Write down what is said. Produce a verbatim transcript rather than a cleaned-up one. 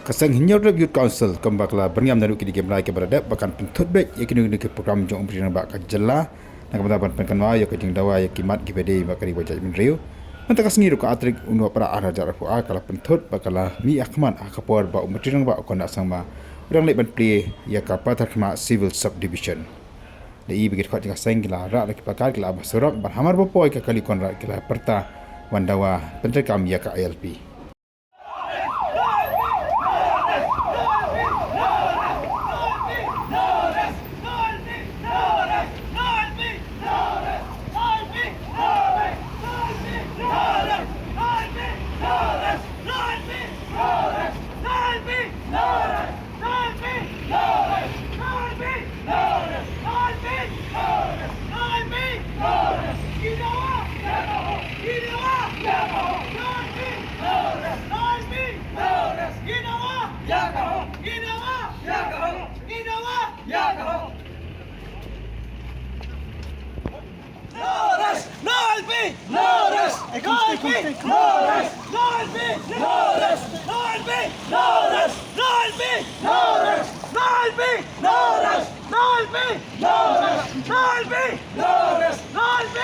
Ka seng Hynñiewtrep Youth Council kumba ka la byrngem naduh kine ki bnai kiba la dep ba kan pynthut beit ïa kino kino ki program jong u Myntri Rangbah ka jylla na ka bynta ban pynkynmaw ïa ka jingdawa ïa ki mat kiba dei bad ka ri ba jaitbynriew. Mynta ka sngi ruh ka ar tarik u Nohprah ar hajar arphew ar ka la pynthut bad ka la mih ha khmat ha ka por ba u Myntri Rangbah u Conrad Sangma u dang leit ban plie ïa ka Patharkhmah Civil Subdivision. Da i ba ki dkhot jong ka seng ki la rah da ki placard, ki la ap ha surok bad hamar ba poi ka kali u Conrad ki la pyrta ban dawa pyntreikam ïa ka I L P. No rest! No I L P! No rest! No I L P! No rest! No I L P! No rest! No I L P! No rest! No I L P! No rest! No I L P! No rest! No I L P! No rest! No I L P! No rest! No I L P!